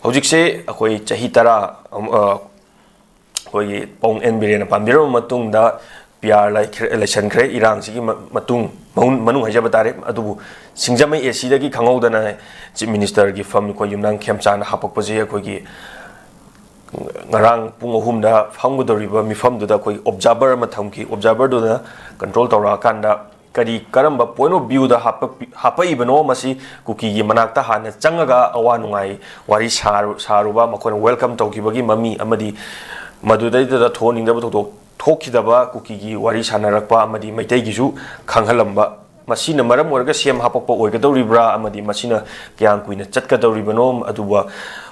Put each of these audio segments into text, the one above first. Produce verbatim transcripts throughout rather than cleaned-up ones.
ꯍꯧꯖꯤꯛꯁꯦ ꯑꯩꯈꯣꯏ ꯆꯍꯤ ꯇꯔꯥ ꯑꯃ, ꯑ, ꯑꯩꯈꯣꯏꯒꯤ ꯄꯥꯎꯡ ꯑꯦꯟ ꯕꯤꯔꯦꯟꯅ ꯄꯥꯟꯕꯤꯔꯕ ꯃꯇꯨꯡꯗ ꯄꯤ ꯑꯥꯔ ꯂꯩꯈ꯭ꯔꯦ, ꯂꯩꯁꯟꯈ꯭ꯔꯦ꯫ ꯏꯔꯥꯡꯁꯤꯒꯤ ꯃ-, ꯃꯇꯨꯡ, ꯃꯅꯨꯡ, ꯃꯅꯨꯡ ꯍꯥꯏꯖꯕ ꯇꯥꯔꯦ꯫ ꯑꯗꯨꯕꯨ ꯁꯤꯡꯖꯃꯩ ꯑꯦ ꯁꯤꯗꯒꯤ ꯈꯪꯍꯧꯗꯅ ꯆꯤꯐ ꯃꯤꯅꯤꯁꯇꯔꯒꯤ ꯐꯝ ꯑꯩꯈꯣꯏ ꯌꯨꯝꯅꯥꯝ ꯈꯦꯝꯆꯥꯅ ꯍꯥꯄꯛꯄꯁꯦ ꯑꯩꯈꯣꯏꯒꯤ ꯉꯔꯥꯡ ꯄꯨꯡ ꯑꯍꯨꯝꯗ ꯐꯝꯒꯗꯧꯔꯤꯕ ꯃꯤꯐꯝꯗꯨꯗ ꯑꯩꯈꯣꯏ ꯑꯣꯕꯖꯥꯔꯚꯔ ꯑꯃ ꯊꯝꯈꯤ꯫ ꯑꯣꯕꯖꯥꯔꯚꯔꯗꯨꯅ ꯀꯟꯇ꯭ꯔꯣꯜ ꯇꯧꯔꯛꯑꯀꯥꯟꯗ ꯀꯔꯤ, ꯀꯔꯝꯕ ꯄꯣꯏꯟ ꯑꯣꯐ ꯚ꯭ꯌꯨꯗ ꯍꯥꯞꯄꯛꯄꯤ-, ꯍꯥꯞꯄꯛꯏꯕꯅꯣ, ꯃꯁꯤ ꯀꯨꯀꯤꯒꯤ ꯃꯅꯥꯛꯇ ꯍꯥꯟꯅ ꯆꯪꯉꯒ ꯑꯋꯥ ꯅꯨꯡꯉꯥꯏ ꯋꯥꯔꯤ ꯁꯥꯔꯨ-, ꯁꯥꯔꯨꯕ, ꯃꯈꯣꯏꯅ ꯋꯦꯜꯀꯝ ꯇꯧꯈꯤꯕꯒꯤ ꯃꯃꯤ ꯑꯃꯗꯤ ꯃꯗꯨꯗꯩꯗꯨꯗ ꯊꯣꯛꯍꯟꯅꯤꯡꯗꯕ ꯊꯧꯗꯣꯛ ꯊꯣꯛꯈꯤꯗꯕ ꯀꯨꯀꯤꯒꯤ ꯋꯥꯔꯤ ꯁꯥꯟꯅꯔꯛꯄ ꯑꯃꯗꯤ ꯃꯩꯇꯩꯒꯤꯁꯨ ꯈꯪꯍꯜꯂꯝꯕ, ꯃꯁꯤꯅ ꯃꯔꯝ ꯑꯣꯏꯔꯒ ꯁꯤ ꯑꯦꯝ ꯍꯥꯞꯄꯛꯄ ꯑꯣꯏꯒꯗꯧꯔꯤꯕ꯭ꯔꯥ ꯑꯃꯗꯤ ꯃꯁꯤꯅ ꯀꯌꯥꯝ ꯀꯨꯏꯅ ꯆꯠꯀꯗꯧꯔꯤꯕꯅꯣ? ꯑꯗꯨꯒ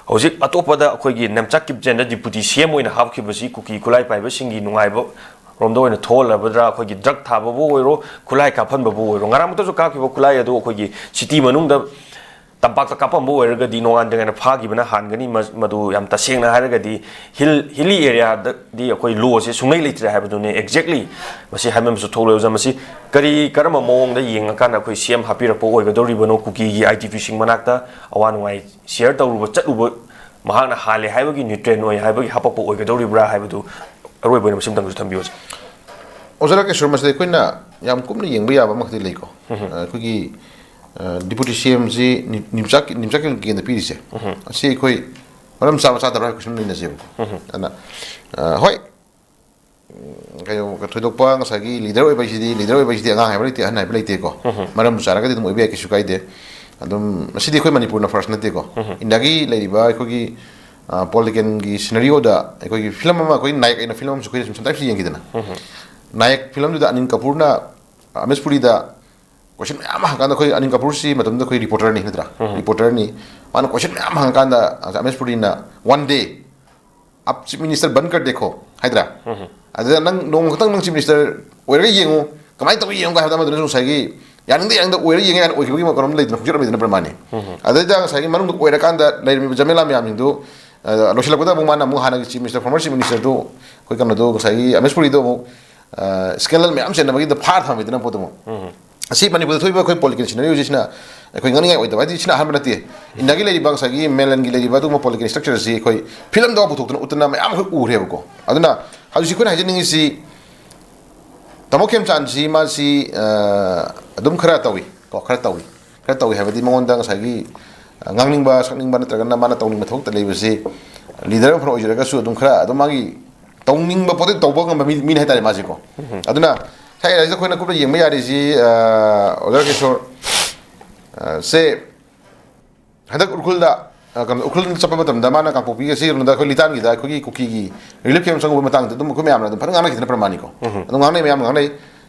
ꯍꯧꯖꯤꯛ ꯑꯇꯣꯞꯄꯗ ꯑꯩꯈꯣꯏꯒꯤ ꯅꯦꯝꯆꯥ ꯀꯤꯞꯖꯦꯟꯗ ꯗꯤꯄꯨꯇꯤ ꯁꯤ ꯑꯦꯝ ꯑꯣꯏꯅ ꯍꯥꯞꯈꯤꯕꯁꯤ ꯀꯨꯀꯤ ꯈꯨꯠꯂꯥꯏ ꯄꯥꯏꯕꯁꯤꯡꯒꯤ ꯅꯨꯡꯉꯥꯏꯕ ꯔꯣꯝꯗ ꯑꯣꯏꯅ ꯊꯣꯛꯍꯜꯂꯕꯗ꯭ꯔꯥ? ꯑꯩꯈꯣꯏꯒꯤ ꯗ꯭ꯔꯒ ꯊꯥꯕꯕꯨ ꯑꯣꯏꯔꯣ, ꯈꯨꯠꯂꯥꯏ ꯀꯥꯞꯍꯟꯕꯕꯨ ꯑꯣꯏꯔꯣ, ꯉꯔꯥꯡꯃꯛꯇꯁꯨ ꯀꯥꯞꯈꯤꯕ ꯈꯨꯠꯂꯥꯏ ꯑꯗꯨ ꯑꯩꯈꯣꯏꯒꯤ ꯁꯤꯇꯤ ꯃꯅꯨꯡꯗ ꯇꯝꯄꯥꯛꯇ ꯀꯥꯞꯄꯝꯕ ꯑꯣꯏꯔꯒꯗꯤ ꯅꯣꯡꯉꯥꯟꯗ꯭ꯔꯤꯉꯩꯗ ꯐꯥꯈꯤꯕꯅ ꯍꯥꯟꯒꯅꯤ꯫ ꯃ-, ꯃꯗꯨ ꯌꯥꯝ ꯇꯁꯦꯡꯅ ꯍꯥꯏꯔꯒꯗꯤ ꯍꯤꯜ, ꯍꯤꯂꯤ ꯑꯦꯔꯤꯌꯥꯗꯗꯤ ꯑꯩꯈꯣꯏ ꯂꯣꯁꯦ ꯁꯨꯡꯂꯩ ꯂꯩꯇ꯭ꯔꯦ ꯍꯥꯏꯕꯗꯨꯅꯤ꯫ ꯑꯦꯛꯖꯦꯛꯂꯤ ꯃꯁꯤ ꯍꯥꯏꯃꯟꯕꯁꯨ ꯊꯣꯛꯂꯣꯏ ꯑꯣꯖꯥ꯫ ꯃꯁꯤ ꯀꯔꯤ, ꯀꯔꯝꯕ ꯃꯑꯣꯡꯗ ꯌꯦꯡꯉꯀꯥꯟꯗ ꯑꯩꯈꯣꯏ ꯁꯤ ꯑꯦꯝ ꯍꯥꯞꯄꯤꯔꯛꯄ ꯑꯣꯏꯒꯗꯧꯔꯤꯕꯅꯣ? ꯀꯨꯀꯤꯒꯤ ꯑꯥꯏ ꯗꯤ ꯄꯤꯁꯤꯡ ꯃꯅꯥꯛꯇ ꯑꯋꯥ ꯅꯨꯡꯉꯥꯏ ꯁꯤꯌꯔ ꯇꯧꯔꯨꯕ ꯆꯠꯂꯨꯕ ꯃꯍꯥꯛꯅ ꯍꯥꯜꯂꯦ ꯍꯥꯏꯕꯒꯤ, ꯅ꯭ꯌꯨꯇ꯭ꯔꯦꯟ ꯑꯣꯏ ꯍꯥꯏꯕꯒꯤ ꯍꯥꯄꯛꯄ ꯑꯣꯏꯒꯗꯧꯔꯤꯕ꯭ꯔꯥ ꯍꯥꯏꯕꯗꯨ ꯑꯔꯣꯏꯕ ꯑꯣꯏꯅ ꯃꯁꯤꯝꯇꯪꯁꯨ ꯊꯝꯕꯤꯌꯨ, ꯑꯣꯖꯥ꯫ ꯑꯣꯖꯥ ꯔꯥꯀꯦꯁꯣꯔ, ꯃꯁꯤꯗ ꯑꯩꯈꯣꯏꯅ ꯌꯥꯝ ꯀꯨꯞꯅ ꯌꯦꯡꯕ ꯌꯥꯕ ꯑꯃꯈꯛꯇꯤ ꯂꯩꯀꯣ꯫ ꯑ, ꯑꯩꯈꯣꯏꯒꯤ, ꯑ, ꯗꯤꯄꯨꯇꯤ ꯁꯤ ꯑꯦꯝꯁꯤ ꯅꯤ-, ꯅꯤꯝꯆꯥꯛ, ꯅꯤꯝꯆꯥꯛ ꯀꯦꯟꯗ꯭ꯔ ꯄꯤꯔꯤꯁꯦ, ꯑꯁꯤ ꯑꯩꯈꯣꯏ ꯃꯔꯝ ꯆꯥꯕ ꯆꯥꯗꯕ꯭ꯔꯥ ꯍꯥꯏꯕ ꯀꯣꯏꯁꯟ ꯂꯩꯅꯁꯦꯕꯀꯣ꯫ ꯑꯗꯨꯅ, ꯑ, ꯍꯣꯏ, ꯎꯝ, ꯀꯩꯅꯣ, ꯊꯣꯏꯗꯣꯛꯄ ꯉꯁꯥꯏꯒꯤ ꯂꯤꯗꯔ ꯑꯣꯏꯕ ꯍꯥꯏꯁꯤꯗꯤ, ꯂꯤꯗꯔ ꯑꯣꯏꯕ ꯍꯥꯏꯁꯤꯗꯤ ꯑꯉꯥꯡ ꯍꯥꯏꯕ ꯂꯩꯇꯦ, ꯑꯍꯟ ꯍꯥꯏꯕ ꯂꯩꯇꯦꯀꯣ꯫ ꯃꯔꯝ ꯆꯥꯔꯒꯗꯤ ꯑꯗꯨꯝ ꯑꯣꯏꯕ ꯌꯥꯏ, ꯀꯩꯁꯨ ꯀꯥꯏꯗꯦ꯫ ꯑꯗꯨꯝ ꯃꯁꯤꯗꯤ ꯑꯩꯈꯣꯏ ꯃꯅꯤꯄꯨꯔꯅ ꯐꯥꯔꯁ ꯅꯠꯇꯦꯀꯣ꯫ ꯏꯟꯗꯤꯌꯥꯒꯤ ꯂꯩꯔꯤꯕ ꯑꯩꯈꯣꯏꯒꯤ, ꯑ, ꯄꯣꯂꯤꯇꯤꯀꯦꯜꯒꯤ ꯁꯤꯅꯔꯤꯑꯣꯗ ꯑꯩꯈꯣꯏꯒꯤ ꯐꯤꯂꯝ ꯑꯃ, ꯑꯩꯈꯣꯏ ꯅꯥꯌꯛ ꯑꯩꯅ ꯐꯤꯂꯝ ꯑꯃꯁꯨ ꯑꯩꯈꯣꯏꯅ ꯁꯨꯝ ꯁꯝꯇꯥꯏꯝꯁ ꯌꯦꯡꯈꯤꯗꯅ꯫ ꯅꯥꯌꯛ ꯐꯤꯂꯝꯗꯨꯗ ꯑꯅꯤꯜ ꯀꯄꯨꯔꯅ ꯑꯃꯦꯁ ꯄꯨꯔꯤꯗ ꯀꯣꯏꯁꯟ ꯃꯌꯥꯝ ꯑꯃ ꯍꯪꯉꯀꯥꯟꯗ, ꯑꯩꯈꯣꯏ ꯑꯅꯤꯜ ꯀꯄꯨꯔꯁꯤ ꯃꯇꯝꯗꯨꯗ ꯑꯩꯈꯣꯏ ꯔꯤꯄꯣꯔꯇꯔꯅꯤ ꯅꯠꯇ꯭ꯔꯥ? ꯔꯤꯄꯣꯔꯇꯔꯅꯤ꯫ ꯃꯥꯅ ꯀꯣꯏꯁꯟ ꯃꯌꯥꯝ ꯑꯃ ꯍꯪꯉꯀꯥꯟꯗ ꯑꯃꯦꯁ ꯄꯨꯔꯤꯅ "one day of chief minister ꯕꯟ ꯀꯔ ꯗꯦꯈꯣ" ꯍꯥꯏꯗ꯭ꯔꯥ? ꯑꯗꯨꯗ "ꯅꯪ ꯅꯣꯡꯃ ꯈꯛꯇꯪ ꯅꯪ ꯆꯤꯐ ꯃꯤꯅꯤꯁꯇꯔ ꯑꯣꯏꯔꯒ ꯌꯦꯡꯉꯨ, ꯀꯃꯥꯏꯅ ꯇꯧꯏ ꯌꯦꯡꯉꯨ" ꯀꯥꯏ ꯍꯥꯏꯕꯗ, ꯑꯃꯗꯨꯅꯁꯨ ꯉꯁꯥꯏꯒꯤ "ꯌꯥꯅꯤꯡꯗ ꯌꯥꯅꯤꯡꯗ ꯑꯣꯏꯔꯒ ꯌꯦꯡꯉꯦ" ꯍꯥꯏꯅ ꯑꯣꯏꯈꯤꯕꯒꯤ ꯀꯩꯅꯣꯝ ꯂꯩꯗꯅ, ꯈꯣꯡꯆꯠ ꯑꯃ ꯂꯩꯗꯅ ꯄ꯭ꯔꯃꯥꯅꯤ꯫ ꯑꯗꯩꯗ ꯉꯁꯥꯏꯒꯤ ꯃꯅꯨꯡꯗ ꯑꯣꯏꯔꯀꯥꯟꯗ ꯂꯩꯔꯝꯃꯤꯕ ꯖꯃꯦꯂꯥ ꯃꯌꯥꯝꯁꯤꯡꯗꯨ, ꯑ, ꯂꯣꯏꯁꯤꯜꯂꯛꯄꯗ ꯑꯃꯨꯛ ꯃꯥꯅ ꯑꯃꯨꯛ ꯍꯥꯟꯅꯒꯤ ꯆꯤꯐ ꯃꯤꯅꯤꯁꯇꯔ, ꯐꯣꯔꯃꯔ ꯆꯤꯐ ꯃꯤꯅꯤꯁꯇꯔꯗꯨ, ꯑꯩꯈꯣꯏ ꯀꯩꯅꯣꯗꯣ, ꯉꯁꯥꯏꯒꯤ ꯑꯃꯦꯁ ꯄꯨꯔꯤꯗꯣ ꯑꯃꯨꯛ, ꯑ, ꯁ꯭ꯀꯦꯟꯗꯜ ꯃꯌꯥꯝ ꯆꯦꯟꯅꯕꯒꯤꯗ ꯐꯥꯔ ꯊꯝꯃꯤꯗꯅ ꯄꯣꯠꯇꯨ ꯑꯃꯨꯛ꯫ ꯑꯁꯤ ꯃꯅꯤꯄꯨꯔꯗ ꯊꯣꯛꯏꯕ ꯑꯩꯈꯣꯏ ꯄꯣꯂꯤꯇꯤꯀꯦꯜ ꯁꯤꯅꯔꯤꯑꯣꯁꯤꯅ ꯑꯩꯈꯣꯏ ꯉꯛꯅꯤꯡꯉꯥꯏ ꯑꯣꯏꯗꯕ ꯍꯥꯏꯗꯤ ꯁꯤꯅ ꯑꯍꯥꯟꯕ ꯅꯠꯇꯦ꯫ ꯏꯟꯗꯤꯌꯥꯒꯤ ꯂꯩꯔꯤꯕ ꯉꯁꯥꯏꯒꯤ ꯃꯦꯟꯂꯦꯟꯒꯤ ꯂꯩꯔꯤꯕ ꯑꯗꯨꯒꯨꯝꯕ ꯄꯣꯂꯤꯇꯤꯀꯦꯜ ꯁ꯭ꯇ꯭ꯔꯛꯆꯔꯁꯤ ꯑꯩꯈꯣꯏ ꯐꯤꯂꯝꯗ ꯄꯨꯊꯣꯛꯇꯅ ꯎꯠꯇꯅ ꯃꯌꯥꯝ ꯑꯩꯈꯣꯏ ꯎꯔꯦꯕꯀꯣ꯫ ꯑꯗꯨꯅ ꯍꯧꯖꯤꯛꯁꯤ ꯑꯩꯈꯣꯏꯅ ꯍꯥꯏꯖꯅꯤꯡꯉꯤꯁꯤ ꯇꯥꯃꯣ ꯈꯦꯝꯆꯥꯟꯁꯤ ꯃꯥꯁꯤ ꯑꯗꯨꯝ ꯈꯔ ꯇꯧꯏ ꯀꯣ, ꯈꯔ ꯇꯧꯏ꯫ ꯈꯔ ꯇꯧꯏ ꯍꯥꯏꯕꯗꯤ ꯃꯉꯣꯟꯗ ꯉꯁꯥꯏꯒꯤ ꯉꯥꯡꯅꯤꯡꯕ ꯁꯛꯅꯤꯡꯕ ꯅꯠꯇ꯭ꯔꯒꯅ ꯃꯥꯅ ꯇꯧꯅꯤꯡꯕ ꯊꯕꯛꯇ ꯂꯩꯕꯁꯤ ꯂꯤꯗꯔ ꯑꯃ ꯐꯅ ꯑꯣꯏꯖꯔꯒꯁꯨ ꯑꯗꯨꯝ ꯈꯔ ꯑꯗꯨꯝ ꯃꯥꯒꯤ ꯇꯧꯅꯤꯡꯕ ꯄꯣꯠꯇ ꯇꯧꯕ ꯉꯝꯕ ꯃꯤ ꯃꯤꯅꯤ ꯍꯥꯏꯇꯥꯔꯦ ꯃꯥꯁꯤꯀꯣ꯫ ꯑꯗꯨꯅ ꯁꯥꯏ ꯑꯩꯈꯣꯏꯅ ꯀꯨꯞꯅ ꯌꯦꯡꯕ ꯌꯥꯔꯤꯁꯤ ꯑꯣꯖꯥ ꯀꯤꯁꯣꯔ ꯁꯦ ꯍꯟꯗꯛ ꯎꯈ꯭ꯔꯨꯜꯗ ꯀꯩꯅꯣ ꯎꯈ꯭ꯔꯨꯜꯗ ꯆꯠꯄ ꯃꯇꯝꯗ ꯃꯥꯅ ꯀꯥꯡꯄꯣꯛꯄꯤꯒ ꯁꯤ ꯀꯩꯅꯣꯗ ꯑꯩꯈꯣꯏ ꯂꯤꯇꯥꯟꯒꯤꯗ ꯑꯩꯈꯣꯏꯒꯤ ꯀꯨꯀꯤꯒꯤ ꯔꯤꯂꯤꯐ ꯀꯦꯝ ꯆꯪꯕ ꯃꯇꯥꯡꯗ ꯑꯗꯨꯝ ꯑꯩꯈꯣꯏ ꯃꯌꯥꯝꯅ ꯑꯗꯨꯝ ꯐꯖꯅ ꯉꯥꯡꯅꯈꯤꯗꯅ ꯄ꯭ꯔꯃꯥꯅꯤꯀꯣ꯫ ꯑꯗꯨꯝ ꯉꯥꯡꯅꯩ, ꯃꯌꯥꯝ ꯉꯥꯡꯅꯩ꯫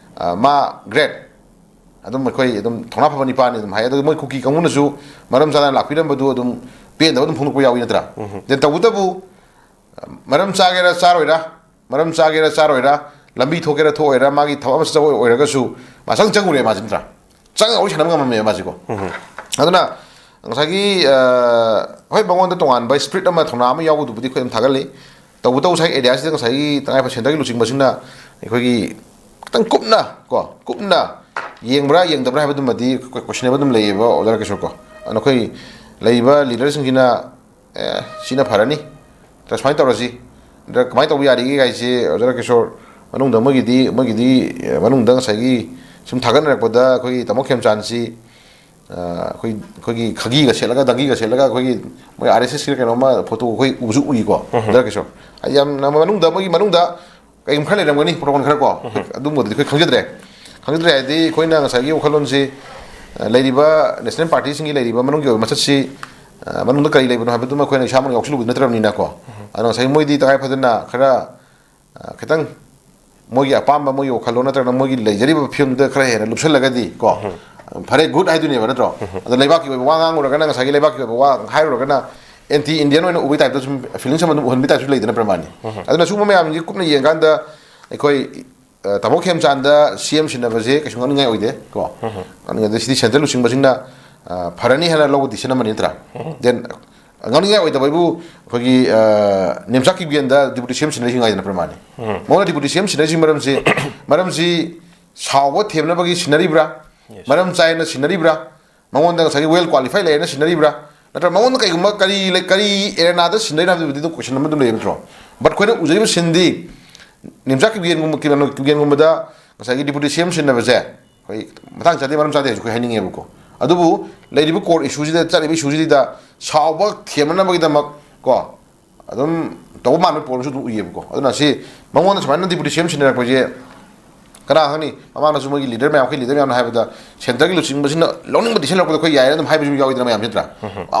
ꯃꯥ ꯒ꯭ꯔꯦꯠ ꯑꯗꯨꯝ ꯑꯩꯈꯣꯏ ꯑꯗꯨꯝ ꯊꯧꯅꯥ ꯐꯕ ꯅꯤꯄꯥꯅꯤ ꯑꯗꯨꯝ ꯍꯥꯏ꯫ ꯑꯗꯨꯒ ꯃꯣꯏ ꯀꯨꯀꯤ ꯀꯥꯡꯕꯨꯅꯁꯨ ꯃꯔꯝ ꯆꯥꯗꯅ ꯂꯥꯛꯄꯤꯔꯝꯕꯗꯨ ꯑꯗꯨꯝ ꯄꯦꯟꯗꯕ ꯑꯗꯨꯝ ꯐꯣꯡꯗꯣꯛꯄ ꯌꯥꯎꯏ ꯅꯠꯇ꯭ꯔꯥ? ꯗꯦꯟ ꯇꯧꯕꯇꯕꯨ ꯃꯔꯝ ꯆꯥꯒꯦꯔꯥ ꯆꯥꯔꯣꯏꯔꯥ, ꯃꯔꯝ ꯆꯥꯒꯦꯔꯥ ꯆꯥꯔꯣꯏꯔꯥ, ꯂꯝꯕꯤ ꯊꯣꯛꯀꯦꯔꯥ ꯊꯣꯛꯑꯣꯏꯔꯥ, ꯃꯥꯒꯤ ꯊꯕꯛ ꯑꯃ ꯆꯠꯆꯕ ꯑꯣꯏꯔꯒꯁꯨ ꯃꯥ ꯆꯪ ꯆꯪꯉꯨꯔꯦ ꯃꯥꯁꯤ ꯅꯠꯇ꯭ꯔꯥ? ꯆꯪꯉꯒ ꯋꯥꯔꯤ ꯁꯥꯟꯅꯕ ꯉꯝꯃꯝꯃꯦꯕ ꯃꯥꯁꯤꯀꯣ꯫ ꯑꯗꯨꯅ ꯉꯁꯥꯏꯒꯤ ꯍꯣꯏ ꯃꯉꯣꯟꯗ ꯇꯣꯉꯥꯟꯕ ꯁ꯭ꯄꯤꯔꯤꯠ ꯑꯃ ꯊꯧꯅꯥ ꯑꯃ ꯌꯥꯎꯕꯗꯨꯕꯨꯗꯤ ꯑꯩꯈꯣꯏ ꯑꯗꯨꯝ ꯊꯥꯒꯠꯂꯤ꯫ ꯇꯧꯕꯇꯕꯨ ꯉꯁꯥꯏ ꯑꯦꯔꯤꯌꯥꯁꯤꯗ ꯉꯁꯥꯏꯒꯤ ꯇꯉꯥꯏꯐꯗ ꯁꯦꯟꯇꯔꯒꯤ ꯂꯨꯆꯤꯡꯕꯁꯤꯡꯅ ꯑꯩꯈꯣꯏꯒꯤ ꯈꯤꯇꯪ ꯀꯨꯞꯅ ꯀꯣ ꯀꯨꯞꯅ ꯌꯦꯡꯕ꯭ꯔꯥ ꯌꯦꯡꯗꯕ꯭ꯔꯥ ꯍꯥꯏꯕꯗꯨꯃꯗꯤ ꯀꯣꯏꯁꯟꯅꯦꯕꯜ ꯑꯗꯨꯝ ꯂꯩꯌꯦꯕ ꯑꯣꯖꯥ ꯀꯤꯁꯣꯔ ꯀꯣ꯫ ꯑꯗꯨꯅ ꯑꯩꯈꯣꯏ ꯂꯩꯔꯤꯕ ꯂꯤꯗꯔꯁꯤꯡꯁꯤꯅ ꯑꯦ ꯁꯤꯅ ꯐꯔꯅꯤ, ꯅꯠꯇ꯭ꯔ ꯁꯨꯃꯥꯏꯅ ꯇꯧꯔꯁꯤ, ꯅꯠꯇ꯭ꯔ ꯀꯃꯥꯏꯅ ꯇꯧꯕ ꯌꯥꯔꯤꯒꯦ ꯀꯥꯏꯁꯦ ꯑꯣꯖꯥ ꯀꯤꯁꯣꯔ ꯃꯅꯨꯡꯗ ꯃꯣꯏꯒꯤꯗꯤ ꯃꯣꯏꯒꯤꯗꯤ ꯃꯅꯨꯡꯗ ꯉꯁꯥꯏꯒꯤ ꯁꯨꯝ ꯊꯥꯒꯠꯅꯔꯛꯄꯗ ꯑꯩꯈꯣꯏꯒꯤ ꯇꯥꯃꯣ ꯈꯦꯝꯆꯥꯟꯁꯤ ꯑꯩꯈꯣꯏ ꯑꯩꯈꯣꯏꯒꯤ ꯈꯥꯒꯤꯒ ꯁꯦꯠꯂꯒ ꯗꯪꯒꯤꯒ ꯁꯦꯠꯂꯒ ꯑꯩꯈꯣꯏꯒꯤ ꯃꯣꯏ ꯑꯥꯔ ꯑꯦꯁ ꯑꯦꯁꯀꯤ ꯀꯩꯅꯣꯝꯃ ꯐꯣꯇꯣ ꯑꯩꯈꯣꯏ ꯎꯕꯁꯨ ꯎꯏꯀꯣ ꯑꯣꯖꯥ ꯀꯤꯁꯣꯔ꯫ ꯍꯥꯏꯗꯤ ꯌꯥꯝꯅ ꯃꯅꯨꯡꯗ ꯃꯣꯏꯒꯤ ꯃꯅꯨꯡꯗ ꯀꯩꯒꯨꯝꯕ ꯈꯔ ꯂꯩꯔꯝꯒꯅꯤ ꯄ꯭ꯔꯣꯒ꯭ꯔꯥꯝ ꯈꯔ ꯀꯣ꯫ ꯑꯗꯨꯝꯕꯗꯨꯗꯤ ꯑꯩꯈꯣꯏ ꯈꯪꯖꯗ꯭ꯔꯦ꯫ ꯈꯪꯖꯗ꯭ꯔꯦ ꯍꯥꯏꯗꯤ ꯑꯩꯈꯣꯏꯅ ꯉꯁꯥꯏꯒꯤ ꯋꯥꯈꯜꯂꯣꯟꯁꯤ ꯂꯩꯔꯤꯕ ꯅꯦꯁꯅꯦꯜ ꯄꯥꯔꯇꯤꯁꯤꯡꯒꯤ ꯂꯩꯔꯤꯕ ꯃꯅꯨꯡꯒꯤ ꯑꯣꯏꯕ ꯃꯆꯠꯁꯤ ꯃꯅꯨꯡꯗ ꯀꯔꯤ ꯂꯩꯕꯅꯣ ꯍꯥꯏꯕꯗꯨꯃ ꯑꯩꯈꯣꯏꯅ ꯏꯁꯥꯃꯛ ꯌꯥꯎꯁꯤꯜꯂꯨꯕꯗꯤ ꯅꯠꯇ꯭ꯔꯕꯅꯤꯅꯀꯣ꯫ ꯑꯗꯣ ꯉꯁꯥꯏ ꯃꯣꯏꯗꯤ ꯇꯉꯥꯏ ꯐꯗꯅ ꯈꯔ ꯈꯤꯇꯪ ꯃꯣꯏꯒꯤ ꯑꯄꯥꯝꯕ ꯃꯣꯏꯒꯤ ꯋꯥꯈꯜꯂꯣꯟ ꯅꯠꯇ꯭ꯔꯒꯅ ꯃꯣꯏꯒꯤ ꯂꯩꯖꯔꯤꯕ ꯐꯤꯕꯝꯗꯨꯗ ꯈꯔ ꯍꯦꯟꯅ ꯂꯨꯞꯁꯜꯂꯒꯗꯤ ꯀꯣ ꯐꯔꯦ ꯒꯨꯗ ꯍꯥꯏꯗꯣꯏꯅꯦꯕ ꯅꯠꯇ꯭ꯔꯣ? ꯑꯗꯣ ꯂꯩꯕꯥꯛꯀꯤ ꯑꯣꯏꯕ ꯋꯥ ꯉꯥꯡꯉꯨꯔꯒꯅ ꯉꯁꯥꯏꯒꯤ ꯂꯩꯕꯥꯛꯀꯤ ꯑꯣꯏꯕ ꯋꯥ ꯍꯥꯏꯔꯨꯔꯒꯅ ꯑꯦꯟꯇꯤ ꯏꯟꯗꯤꯌꯟ ꯑꯣꯏꯅ ꯎꯕꯒꯤ ꯇꯥꯏꯞꯇ ꯁꯨꯝ ꯐꯤꯂꯤꯡꯁ ꯑꯃ ꯑꯗꯨꯝ ꯎꯍꯟꯕꯒꯤ ꯇꯥꯏꯞꯁꯨ ꯂꯩꯗꯅ ꯄ꯭ꯔꯃꯥꯅꯤ꯫ ꯑꯗꯨꯅ ꯁꯤꯒꯨꯝꯕ ꯃꯌꯥꯝꯁꯤ ꯀꯨꯞꯅ ꯌꯦꯡꯀꯥꯟꯗ ꯑꯩꯈꯣꯏ ꯇꯥꯃꯣ ꯈꯦꯝꯆꯥꯟꯗ ꯁꯤ ꯑꯦꯝ ꯁꯤꯟꯅꯕꯁꯦ ꯀꯩꯁꯨ ꯉꯛꯅꯤꯡꯉꯥꯏ ꯑꯣꯏꯗꯦ ꯀꯣ꯫ ꯉꯛꯅꯤꯡꯉꯥꯏ ꯁꯤꯗꯤ ꯁꯦꯟꯇ꯭ꯔꯦꯜ ꯂꯨꯆꯤꯡꯕꯁꯤꯡꯅ ꯐꯔꯅꯤ ꯍꯥꯏꯅ ꯂꯧꯕ ꯗꯤꯁꯤꯖꯟ ꯑꯃꯅꯤ ꯅꯠꯇ꯭ꯔꯥ? ꯗꯦꯟ ꯉꯛꯅꯤꯡꯉꯥꯏ ꯑꯣꯏꯗꯕ ꯍꯥꯏꯕꯨ ꯑꯩꯈꯣꯏꯒꯤ ꯅꯦꯝꯆꯥꯛ ꯀꯤꯞꯒꯦꯟꯗ ꯗꯤꯄꯨꯇꯤ ꯁꯤ ꯑꯦꯝ ꯁꯤꯟꯅꯔꯤꯁꯤ ꯉꯥꯏꯗꯅ ꯄ꯭ꯔꯃꯥꯅꯤ꯫ ꯃꯉꯣꯟꯗ ꯗꯤꯄꯨꯇꯤ ꯁꯤ ꯑꯦꯝ ꯁꯤꯟꯅꯔꯤꯁꯤ ꯃꯔꯝꯁꯤ ꯃꯔꯝꯁꯤ ꯁꯥꯎꯕ ꯊꯦꯝꯅꯕꯒꯤ ꯁꯤꯟꯅꯔꯤꯕ꯭ꯔꯥ? ꯃꯔꯝ ꯆꯥꯏꯅ ꯁꯤꯟꯅꯔꯤꯕ꯭ꯔꯥ? ꯃꯉꯣꯟꯗ ꯉꯁꯥꯏꯒꯤ well qualified ꯂꯩꯔꯦꯅ ꯁꯤꯟꯅꯔꯤꯕ꯭ꯔꯥ? ꯅꯠꯇ꯭ꯔꯒ ꯃꯉꯣꯟꯗ ꯀꯩꯒꯨꯝꯕ ꯀꯔꯤ ꯂꯩ-, ꯀꯔꯤ ꯑꯦꯔꯦꯅꯥꯗ ꯁꯤꯟꯅꯔꯤꯅꯣ ꯍꯥꯏꯕꯗꯨꯕꯨꯗꯤ ꯑꯗꯨꯝ ꯀꯣꯏꯁꯟ ꯑꯃ ꯑꯗꯨꯝ ꯂꯩꯌꯦꯕ ꯅꯠꯇ꯭ꯔꯣ? But ꯑꯩꯈꯣꯏꯅ ꯎꯖꯔꯤꯕ ꯁꯤꯟꯗꯤ ꯅꯤꯝꯆꯥ ꯀꯤꯞꯒꯦꯟꯒꯨꯝꯕ, ꯀꯤꯞꯒꯦꯟꯒꯨꯝꯕꯗ ꯉꯁꯥꯏꯒꯤ ꯗꯤꯄꯨꯇꯤ ꯁꯤ ꯑꯦꯝ ꯁꯤꯟꯅꯕꯁꯦ ꯑꯩꯈꯣꯏ ꯃꯇꯥꯡ ꯆꯥꯗꯦ, ꯃꯔꯝ ꯆꯥꯗꯦ ꯍꯥꯏꯁꯨ ꯑꯩꯈꯣꯏ ꯍꯥꯏꯅꯤꯡꯉꯦꯕꯀꯣ꯫ ꯑꯗꯨꯕꯨ ꯂꯩꯔꯤꯕ ꯀꯣꯔꯠ ꯏꯁꯨꯁꯤꯗ, ꯆꯠꯂꯤꯕ ꯏꯁꯨꯁꯤꯗ ꯁꯥꯎꯕ ꯊꯦꯝꯅꯅꯕꯒꯤꯗꯃꯛ ꯀꯣ, ꯑꯗꯨꯝ ꯇꯧꯕ ꯃꯥꯟꯕ ꯄꯣꯠ ꯑꯃꯁꯨ ꯑꯗꯨꯝ ꯎꯏꯌꯦꯕꯀꯣ꯫ ꯑꯗꯨꯅ ꯁꯤ ꯃꯉꯣꯟꯗ ꯁꯨꯃꯥꯏꯅ ꯗꯤꯄꯨꯇꯤ ꯁꯤ ꯑꯦꯝ ꯁꯤꯟꯅꯔꯛꯄꯁꯦ ꯀꯅꯥ ꯈꯪꯅꯤ? ꯃꯃꯥꯡꯗꯁꯨ ꯃꯣꯏꯒꯤ ꯂꯤꯗꯔ ꯃꯌꯥꯝ, ꯑꯩꯈꯣꯏ ꯂꯤꯗꯔ ꯃꯌꯥꯝꯅ ꯍꯥꯏꯕꯗ ꯁꯦꯟꯇꯔꯒꯤ ꯂꯨꯆꯤꯡꯕꯁꯤꯅ ꯂꯧꯅꯤꯡꯕ decision ꯂꯧꯔꯛꯄꯗ ꯑꯩꯈꯣꯏ ꯌꯥꯏꯌꯦꯅ ꯑꯗꯨꯝ ꯍꯥꯏꯕꯁꯨ ꯌꯥꯎꯋꯤꯗꯅ ꯃꯌꯥꯝꯁꯤ ꯅꯠꯇ꯭ꯔꯥ?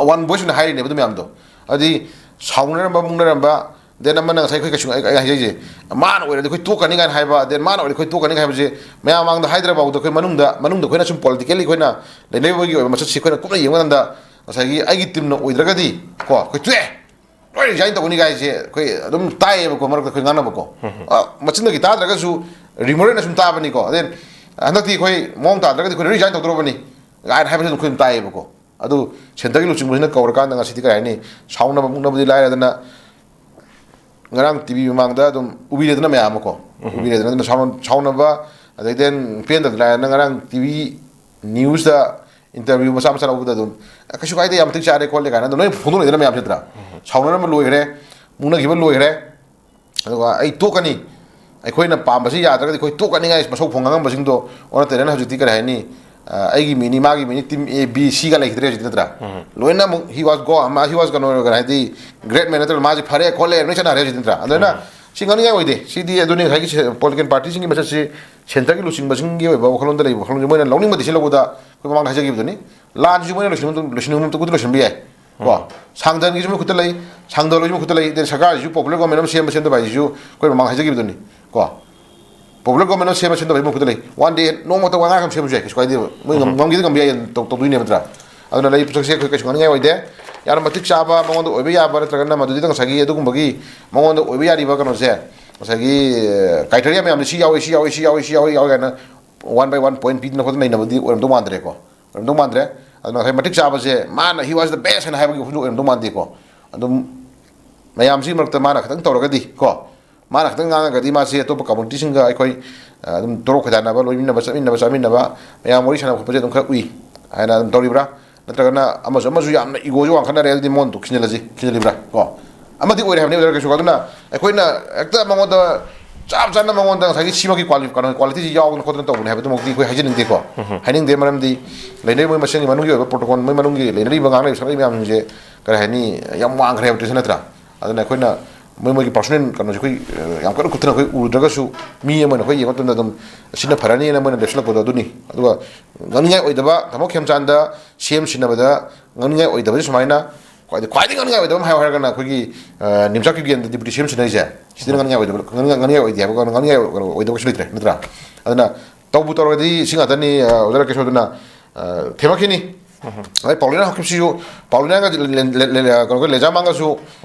One voice ꯑꯣꯏꯅ ꯍꯥꯏꯔꯤꯅꯦꯕ ꯑꯗꯨ ꯃꯌꯥꯝꯗꯣ꯫ ꯑꯗꯨꯗꯤ ꯁꯥꯎꯅꯔꯝꯕ, ꯃꯨꯛꯅꯔꯝꯕ, then ꯑꯃꯅ ꯉꯁꯥꯏ ꯑꯩꯈꯣꯏ ꯀꯩꯁꯨ, ꯑꯩ, ꯑꯩ ꯍꯥꯏꯖꯩꯁꯦ, ꯃꯥꯅ ꯑꯣꯏꯔꯗꯤ ꯑꯩꯈꯣꯏ ꯇꯣꯛꯀꯅꯤ ꯀꯥꯏꯅ ꯍꯥꯏꯕ, then ꯃꯥꯅ ꯑꯣꯏꯔꯗꯤ ꯑꯩꯈꯣꯏ ꯇꯣꯛꯀꯅꯤ ꯍꯥꯏꯕꯁꯦ ꯃꯌꯥꯝ ꯃꯥꯡꯗ ꯍꯥꯏꯗ꯭ꯔꯕ ꯐꯥꯎꯗ ꯑꯩꯈꯣꯏ ꯃꯅꯨꯡꯗ, ꯃꯅꯨꯡꯗ ꯑꯩꯈꯣꯏꯅ ꯁꯨꯝ politically ꯑꯩꯈꯣꯏꯅ ꯂꯩꯅꯔꯤꯕꯒꯤ ꯑꯣꯏꯕ ꯃꯁꯛꯁꯤ ꯑꯩꯈꯣꯏꯅ ꯀꯨꯞꯅ ꯌꯦꯡꯕ ꯃꯇꯝꯗ ꯉꯁꯥꯏꯒꯤ ꯑꯩꯒꯤ ꯇꯤꯝꯅ ꯑꯣꯏꯗ꯭ꯔꯒꯗꯤ ꯀꯣ, ꯑꯩꯈꯣꯏ ꯇꯣꯛꯑꯦ, ꯂꯣꯏ resign ꯇꯧꯒꯅꯤ ꯀꯥꯏꯁꯦ ꯑꯩꯈꯣꯏ ꯑꯗꯨꯝ ꯇꯥꯏꯌꯦꯕꯀꯣ, ꯃꯔꯛꯇ ꯑꯩꯈꯣꯏ ꯉꯥꯡꯅꯕꯀꯣ꯫ ꯑ, ꯃꯆꯤꯟꯗꯒꯤ ꯇꯥꯗ꯭ꯔꯒꯁꯨ rumor ꯑꯣꯏꯅ ꯁꯨꯝ ꯇꯥꯕꯅꯤꯀꯣ꯫ Then ꯍꯟꯗꯛꯇꯤ ꯑꯩꯈꯣꯏ ꯃꯑꯣꯡ ꯇꯥꯗ꯭ꯔꯒꯗꯤ ꯑꯩꯈꯣꯏ resign ꯇꯧꯗꯧꯔꯕꯅꯤ ꯀꯥꯏꯅ ꯍꯥꯏꯕꯁꯨ ꯑꯗꯨꯝ ꯑꯩꯈꯣꯏ ꯑꯗꯨꯝ ꯇꯥꯏꯌꯦꯕꯀꯣ꯫ ꯑꯗꯨ ꯁꯦꯟꯇꯔꯒꯤ ꯂꯨꯆꯤꯡꯕꯁꯤꯅ ꯀꯧꯔꯀꯥꯟꯗ ꯉꯁꯤꯗꯤ ꯀꯔꯤ ꯍꯥꯏꯅꯤ, ꯁꯥꯎꯅꯕ ꯃꯨꯛꯅꯕꯗꯤ ꯂꯥꯏꯔꯗꯅ ꯉꯔꯥꯡ ꯇꯤ ꯚꯤ ꯃꯃꯥꯡꯗ ꯑꯗꯨꯝ ꯎꯕꯤꯔꯦꯗꯅ ꯃꯌꯥꯝ ꯑꯃꯀꯣ, ꯎꯕꯤꯔꯦꯗꯅ꯫ ꯑꯗꯨꯅ ꯁꯥꯎꯅ-, ꯁꯥꯎꯅꯕ, ꯑꯗꯩ then ꯄꯦꯟꯗꯕꯗꯤ ꯂꯥꯏꯔꯗꯅ ꯉꯔꯥꯡ ꯇꯤ ꯚꯤ ꯅ꯭ꯌꯨꯁꯇ interview ꯃꯆꯥ ꯃꯆꯥ ꯂꯧꯕꯗ ꯑꯗꯨꯝ "ꯑꯦ, ꯀꯩꯁꯨ ꯀꯥꯏꯗꯦ, ꯌꯥꯝ ꯃꯇꯤꯛ ꯆꯥꯔꯦ ꯈꯣꯠꯂꯦ" ꯀꯥꯏꯅ ꯑꯗꯨꯝ ꯂꯣꯏ ꯐꯣꯡꯗꯣꯛꯅꯩꯗꯅ ꯃꯌꯥꯝꯁꯦ ꯅꯠꯇ꯭ꯔꯥ? ꯁꯥꯎꯅꯔꯝꯕ ꯂꯣꯏꯈ꯭ꯔꯦ, ꯃꯨꯛꯅꯈꯤꯕ ꯂꯣꯏꯈ꯭ꯔꯦ꯫ ꯑꯗꯨꯒ "ꯑꯩ ꯇꯣꯛꯀꯅꯤ, ꯑꯩꯈꯣꯏꯅ ꯄꯥꯝꯕꯁꯤ ꯌꯥꯗ꯭ꯔꯒꯗꯤ ꯑꯩꯈꯣꯏ ꯇꯣꯛꯀꯅꯤꯉꯥꯏ" ꯃꯁꯧ ꯐꯣꯡ ꯉꯥꯡꯉꯝꯕꯁꯤꯡꯗꯣ ꯑꯣꯟꯅ ꯇꯩꯅꯅ ꯍꯧꯖꯤꯛꯇꯤ ꯀꯔꯤ ꯍꯥꯏꯅꯤ, ꯑ, ꯑꯩꯒꯤ ꯃꯤꯅꯤ, ꯃꯥꯒꯤ ꯃꯤꯅꯤ, team A, B, C ꯒ ꯂꯩꯈꯤꯗ꯭ꯔꯦ ꯍꯧꯖꯤꯛꯇꯤ ꯅꯠꯇ꯭ꯔꯥ? ꯂꯣꯏꯅ ꯑꯃꯨꯛ he was go, ꯃꯥ, he was ꯀꯩꯅꯣ ꯀꯩꯅꯣ ꯍꯥꯏꯗꯤ great man ꯅꯠꯇ꯭ꯔꯒ ꯃꯥꯁꯤ ꯐꯔꯦ ꯈꯣꯠꯂꯦ ꯂꯣꯏ ꯆꯠꯅꯔꯦ ꯍꯧꯖꯤꯛꯇꯤ ꯅꯠꯇ꯭ꯔꯥ? ꯑꯗꯨꯅ ꯁꯤ ꯉꯥꯡꯅꯤꯡꯉꯥꯏ ꯑꯣꯏꯗꯦ꯫ ꯁꯤꯗꯤ ꯑꯗꯨꯅꯤ ꯉꯁꯥꯏꯒꯤ political party ꯁꯤꯡꯒꯤ ꯃꯁꯛꯁꯤ ꯁꯦꯟꯇꯔꯒꯤ ꯂꯨꯆꯤꯡꯕꯁꯤꯡꯒꯤ ꯑꯣꯏꯕ ꯋꯥꯈꯜꯂꯣꯟꯗ ꯂꯩꯕ ꯋꯥꯈꯜꯂꯣꯟꯁꯤ ꯃꯣꯏꯅ ꯂꯧꯅꯤꯡꯕ decision ꯂꯧꯕꯗ ꯑꯩꯈꯣꯏ ꯃꯃꯥꯡꯗ ꯍꯥꯏꯖꯈꯤꯕꯗꯨꯅꯤ꯫ ꯂꯥꯟꯁꯤꯁꯨ ꯃꯣꯏꯅ ꯂꯣꯏꯁꯤꯟꯕ, ꯂꯣꯏꯁꯤꯟꯅꯤꯡꯕ ꯃꯇꯝꯗ ꯂꯣꯏꯁꯤꯟꯕ ꯌꯥꯏ꯫ ꯀꯣ, ꯁꯥꯡꯗꯟꯒꯤꯁꯨ ꯃꯣꯏ ꯈꯨꯠꯇ ꯂꯩ, ꯁꯥꯡꯗꯟ ꯂꯣꯏꯁꯨ ꯃꯣꯏ ꯈꯨꯠꯇ ꯂꯩ, then ꯁꯔꯀꯥꯔꯁꯤꯁꯨ popular government ꯑꯃ ꯁꯦꯝꯕ ꯁꯦꯝꯗꯕ ꯍꯥꯏꯁꯤꯁꯨ ꯑꯩꯈꯣꯏ ꯃꯃꯥꯡ ꯍꯥꯏꯖꯈꯤꯕꯗꯨꯅꯤ꯫ ꯀꯣ, popular government ꯑꯃ ꯁꯦꯝꯕ ꯁꯦꯝꯗꯕ ꯍꯥꯏꯁꯤ ꯃꯣꯏ ꯈꯨꯠꯇ ꯂꯩ꯫ One day ꯅꯣꯡꯃꯇ ꯋꯥꯉꯥꯡ ꯑꯃ ꯁꯦꯝꯕꯁꯨ ꯌꯥꯏ, ꯀꯩꯁꯨ ꯀꯥꯏꯗꯦꯕ꯫ ꯃꯣꯏ ꯉꯝ-, ꯉꯝꯒꯦꯗꯤ ꯉꯝꯕ ꯌꯥꯏ, ꯇꯧ-, ꯇꯧꯗꯣꯏꯅꯦꯕ ꯅꯠꯇ꯭ꯔꯥ? ꯑꯗꯨꯅ ꯂꯩꯔꯤꯕ ꯄꯣꯠꯁꯛꯁꯦ ꯑꯩꯈꯣꯏ ꯀꯩꯁꯨ ꯉꯥꯡꯅꯤꯡꯉꯥꯏ ꯑꯣꯏꯗꯦ꯫ ꯌꯥꯝꯅ ꯃꯇꯤꯛ ꯆꯥꯕ, ꯃꯉꯣꯟꯗ ꯑꯣꯏꯕ ꯌꯥꯕ ꯅꯠꯇ꯭ꯔꯒꯅ ꯃꯗꯨꯗꯩꯗ ꯉꯁꯥꯏꯒꯤ ꯑꯗꯨꯒꯨꯝꯕꯒꯤ ꯃꯉꯣꯟꯗ ꯑꯣꯏꯕ ꯌꯥꯔꯤꯕ ꯀꯩꯅꯣꯁꯦ, ꯉꯁꯥꯏꯒꯤ criteria ꯃꯌꯥꯝꯁꯦ ꯁꯤ ꯌꯥꯎꯏ, ꯁꯤ ꯌꯥꯎꯏ, ꯁꯤ ꯌꯥꯎꯏ, ꯁꯤ ꯌꯥꯎꯏ, ꯁꯤ ꯌꯥꯎꯏ ꯀꯥꯏꯅ one by one point ꯄꯤꯗꯅ ꯈꯣꯠꯇꯅ ꯅꯩꯅꯕꯗꯤ ꯑꯣꯏꯔꯝꯗꯧ ꯃꯥꯟꯗ꯭ꯔꯦꯀꯣ꯫ ꯑꯣꯏꯔꯝꯗꯧ ꯃꯥꯟꯗ꯭ꯔꯦ꯫ ꯑꯗꯨꯅ ꯉꯁꯥꯏ ꯃꯇꯤꯛ ꯆꯥꯕꯁꯦ ꯃꯥꯅ he was the best ꯍꯥꯏꯅ ꯍꯥꯏꯕꯒꯤ ꯋꯥꯐꯝꯁꯨ ꯑꯣꯏꯔꯝꯗꯧ ꯃꯥꯟꯗꯦꯀꯣ꯫ ꯑꯗꯨꯝ ꯃꯌꯥꯝꯁꯤꯒꯤ ꯃꯔꯛꯇ ꯃꯥꯅ ꯈꯤꯇꯪ ꯇꯧꯔꯒꯗꯤ ꯀꯣ, ꯃꯥꯅ ꯈꯤꯇꯪ ꯉꯥꯡꯉꯒꯗꯤ ꯃꯥꯁꯦ ꯑꯇꯣꯞꯄ community ꯁꯤꯡꯒ ꯑꯩꯈꯣꯏ, ꯑ, ꯑꯗꯨꯝ ꯇꯣꯔꯣꯛ ꯈꯣꯏꯗꯥꯅꯕ, ꯂꯣꯏꯃꯤꯟꯅꯕ, ꯆꯠꯃꯤꯟꯅꯕ, ꯆꯥꯃꯤꯟꯅꯕ, ꯃꯌꯥꯝ ꯋꯥꯔꯤ ꯁꯥꯟꯅꯕ ꯈꯣꯠꯄꯁꯦ ꯑꯗꯨꯝ ꯈꯔ ꯎꯏ꯫ ꯍꯥꯏꯅ ꯑꯗꯨꯝ ꯇꯧꯔꯤꯕ꯭ꯔꯥ? ꯅꯠꯇ꯭ꯔꯒꯅ ꯑꯃꯁꯨ ꯑꯃꯁꯨ ꯌꯥꯝꯅ ꯏꯒꯣꯁꯨ ꯋꯥꯡꯈꯠꯅꯔꯦ, ꯑꯗꯨꯗꯤ ꯃꯉꯣꯟꯗ ꯈꯤꯅꯜꯂꯁꯤ, ꯈꯤꯅꯜꯂꯤꯕ꯭ꯔꯥ? ꯀꯣ, ꯑꯃꯗꯤ ꯑꯣꯏꯔꯦ ꯍꯥꯏꯕꯅꯤ ꯑꯣꯖꯥ ꯀꯦꯁꯣ꯫ ꯑꯗꯨꯅ ꯑꯩꯈꯣꯏꯅ ꯍꯦꯛꯇ ꯃꯉꯣꯟꯗ ꯆꯞ ꯆꯥꯅ ꯃꯉꯣꯟꯗ ꯉꯁꯥꯏꯒꯤ ꯁꯤꯃꯛꯀꯤ ꯀ꯭ꯋꯥꯂꯤ-, ꯀꯩꯅꯣ, ꯀ꯭ꯋꯥꯂꯤꯇꯤꯁꯤ ꯌꯥꯎꯗꯅ ꯈꯣꯠꯇꯅ ꯇꯧꯕꯅꯦ ꯍꯥꯏꯕꯗꯨꯃꯛꯇꯤ ꯑꯩꯈꯣꯏ ꯍꯥꯏꯖꯅꯤꯡꯗꯦꯀꯣ꯫ ꯍꯥꯏꯅꯤꯡꯗꯦ, ꯃꯔꯝꯗꯤ ꯂꯩꯅꯔꯤꯕ ꯃꯣꯏ ꯃꯁꯦꯟꯒꯤ ꯃꯅꯨꯡꯒꯤ ꯑꯣꯏꯕ ꯄ꯭ꯔꯣꯇꯣꯀꯣꯜ, ꯃꯣꯏ ꯃꯅꯨꯡꯒꯤ ꯂꯩꯅꯔꯤꯕ ꯉꯥꯡꯅꯔꯤꯕ ꯁꯛꯅꯔꯤꯕ ꯃꯌꯥꯝꯁꯤꯡꯁꯦ ꯀꯔꯤ ꯍꯥꯏꯅꯤ, ꯌꯥꯝ ꯋꯥꯡꯈ꯭ꯔꯦ ꯍꯥꯏꯕꯗꯨꯁꯨ ꯅꯠꯇ꯭ꯔꯥ? ꯑꯗꯨꯅ ꯑꯩꯈꯣꯏꯅ ꯃꯣꯏ ꯃꯣꯏꯒꯤ ꯄꯥꯔꯁꯣꯅꯦꯜ ꯀꯩꯅꯣꯁꯦ ꯑꯩꯈꯣꯏ, ꯑ, ꯌꯥꯝ ꯀꯟꯅ ꯀꯨꯞꯊꯅ ꯑꯩꯈꯣꯏ ꯎꯔꯨꯗ꯭ꯔꯒꯁꯨ, ꯃꯤ ꯑꯃ ꯑꯣꯏꯅ ꯑꯩꯈꯣꯏ ꯌꯦꯡꯕ ꯃꯇꯝꯗ ꯑꯗꯨꯝ ꯁꯤꯅ ꯐꯔꯅꯤꯅ ꯃꯣꯏꯅ ꯂꯦꯞꯁꯤꯜꯂꯛꯄꯗꯣ ꯑꯗꯨꯅꯤ꯫ ꯑꯗꯨꯒ ꯉꯥꯡꯅꯤꯡꯉꯥꯏ ꯑꯣꯏꯗꯕ ꯊꯕꯛ ꯈꯦꯝꯆꯥꯟꯗ ꯁꯤ ꯑꯦꯝ ꯁꯤꯟꯅꯕꯗ ꯉꯥꯡꯅꯤꯡꯉꯥꯏ ꯑꯣꯏꯗꯕꯁꯦ ꯁꯨꯃꯥꯏꯅ ꯈ꯭ꯋꯥꯏꯗꯒꯤ, ꯈ꯭ꯋꯥꯏꯗꯒꯤ ꯉꯥꯡꯅꯤꯡꯉꯥꯏ ꯑꯣꯏꯗꯕ ꯑꯃ ꯍꯥꯏꯌꯨ ꯍꯥꯏꯔꯒꯅ ꯑꯩꯈꯣꯏꯒꯤ, ꯑ, ꯅꯤꯝꯆꯥꯛ ꯀꯤꯞꯒꯦꯟꯗ ꯗꯤꯄꯨꯇꯤ ꯁꯤ ꯑꯦꯝ ꯁꯤꯟꯅꯔꯤꯁꯦ, ꯁꯤꯗꯅ ꯉꯥꯡꯅꯤꯡꯉꯥꯏ ꯑꯣꯏꯗꯕ, ꯉꯥꯡꯅꯤꯡꯉꯥꯏ, ꯉꯥꯡꯅꯤꯡꯉꯥꯏ ꯑꯣꯏꯗꯦ ꯍꯥꯏꯕ, ꯉꯥꯡꯅꯤꯡꯉꯥꯏ ꯑꯣꯏꯗꯕ ꯀꯩꯁꯨ ꯂꯩꯇ꯭ꯔꯦ ꯅꯠꯇ꯭ꯔꯥ? ꯑꯗꯨꯅ ꯇꯧꯕꯨ ꯇꯧꯔꯒꯗꯤ ꯁꯤ ꯉꯥꯛꯇꯅꯤ, ꯑ, ꯑꯣꯖꯥ ꯔꯥꯀꯦꯁ, ꯑꯗꯨꯅ, ꯑ, ꯊꯦꯝꯃꯛꯈꯤꯅꯤ꯫ ꯍꯣꯏ, ꯄꯥꯎꯂꯤꯅꯥ ꯍꯥꯎꯀꯤꯞꯁꯤꯁꯨ, ꯄꯥꯎꯂꯤꯅꯥꯒ ꯂꯦ-, ꯂꯦ-, ꯂꯦ-, ꯀꯩꯅꯣꯒ ꯂꯦꯖꯥꯃꯥꯡꯒꯁꯨ,